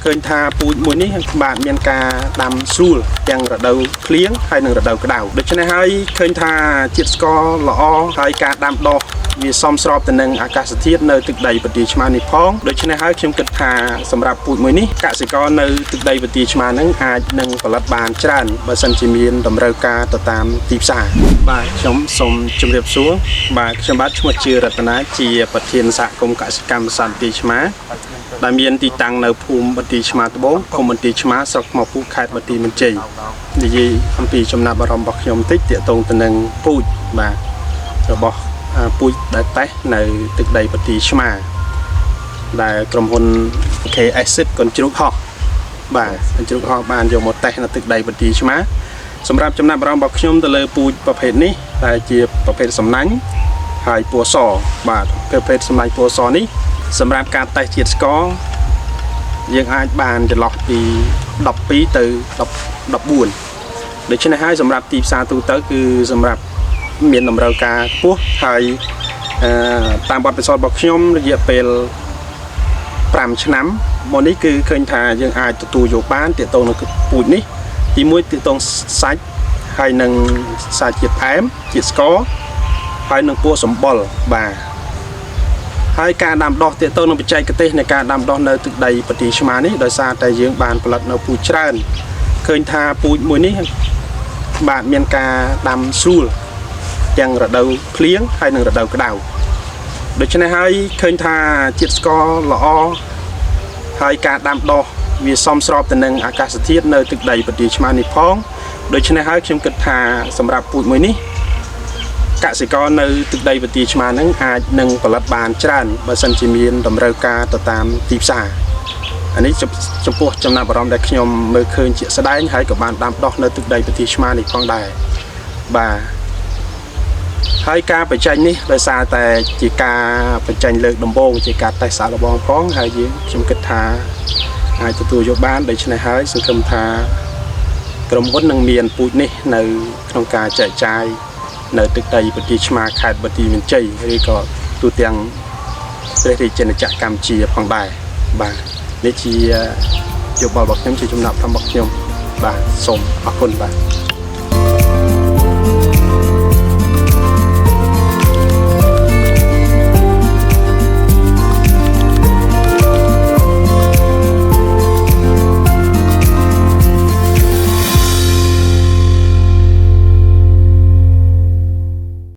ឃើញថាពូជមួយនេះបាទមានការដាំស្រួលទាំងរដូវភ្លៀងហើយនិងរដូវក្តៅដូច្នេះហើយឃើញថាជាតិស្ករល្អហើយការដាំដុះវាសមស្របទៅនឹងអាកាសធាតុនៅទឹកដីបន្ទាយឆ្មារនេះផងដូច្នេះហើយខ្ញុំគិតថាសម្រាប់ពូជមួយនេះកសិករនៅទឹកដីបន្ទាយឆ្មារនឹងអាចនឹងផលិតបានច្រើនបើសិនជាមានតម្រូវការទៅតាមទីផ្សារបាទខ្ញុំសូមជម្រាបសួរបាទខ្ញុំបាទឈ្មោះជារតនាជាប្រធានសហគមន៍កសិកម្មសន្តិឆ្មាដែលមានទីតាំងនៅភូមិបន្ទាយឆ្មាត្បូងឃុំបន្ទាយឆ្មាស្រុកថ្មពួកខេត្តបន្ទាយមានជ័យនិយាយអំពីចំណាប់អារម្មណ៍របស់ខ្ញុំបន្តិចទាក់ទងទៅនឹងពូជបាទរបស់ពូជដែលតេស្តនៅទឹកដីបន្ទាយឆ្មាដែលក្រុមហ៊ុន KS កុនជ្រូកហោះបាទកុនជ្រូកហោះបានយកមកតេស្តនៅទឹកដីបន្ទាយឆ្មាសម្រាប់ចំណាប់អារម្មណ៍របស់ខ្ញុំទៅលើពូជប្រភេទនេះដែលជាប្រភេទសំណាញ់ហើយពណ៌សបាទប្រភេទសំណាញ់ពណ៌សនេះសម្រាប់ការតេស្តជាតិស្ករយើងអាចបានចន្លោះពី12ទៅ10 14ដូច្នេះហើយសម្រាប់ទីផ្សារទូទៅគឺសម្រាប់មានតម្រូវការខ្ពស់ហើយអឺតាមបទពិសោធន៍របស់ខ្ញុំរយៈពេល5ឆ្នាំមកនេះគឺឃើញថាយើងអាចទទួលយកបានទាក់ទងនឹងពូជនេះទី1ទាក់ទងសាច់ហើយនឹងសាច់ជាតិផ្អែមជាតិស្ករហើយនឹងពណ៌សម្បុរបាទហើយការដាំដុះទាក់ទងនឹងបច្ចេកទេសនៃការដាំដុះនៅទឹកដីប្រទេសឆ្មានេះដោយសារតែយើងបានផលិតនៅពូជច្រើនឃើញថាពូជមួយនេះបាទមានការដាំស្រួលទាំងរដូវភ្លៀងហើយនិងរដូវក្តៅដូច្នេះហើយឃើញថាជាតិស្ករល្អហើយការដាំដុះវាសមស្របទៅនឹងអាកាសធាតុនៅទឹកដីប្រទេសឆ្មានេះផងដូច្នេះហើយខ្ញុំគិតថាសម្រាប់ពូជមួយនេះកសិករនៅទឹកដីប្រទេសឆ្មានឹងអាចនឹងផលិតបានច្រើនបើសិនជាមានតម្រូវការទៅតាមទីផ្សារអានេះចំពោះចំណាប់អារម្មណ៍ដែលខ្ញុំមើលឃើញជាក់ស្ដែងហើយក៏បានដាំដុះនៅទឹកដីប្រទេសឆ្មានេះផងដែរបាទហើយការបញ្ចេញនេះដោយសារតែជាការបញ្ចេញលើកដំបូងជាការតេស្តសាកល្បងផងហើយយើងខ្ញុំគិតថាអាចទទួលយកបានដូច្នេះហើយសង្ឃឹមថាក្រុមហ៊ុននឹងមានពូជនេះនៅក្នុងការចែកចាយនៅទឹកដីប្រទេសឆ្មាខេត្តបន្ទាយមានជ័យឬក៏ទូទាំងព្រះរាជាណាចក្រកម្ពុជាផងដែរបាទនេះជាយោបល់របស់ខ្ញុំជាចំណាប់របស់ខ្ញុំបាទសូមអរគុណបាទ។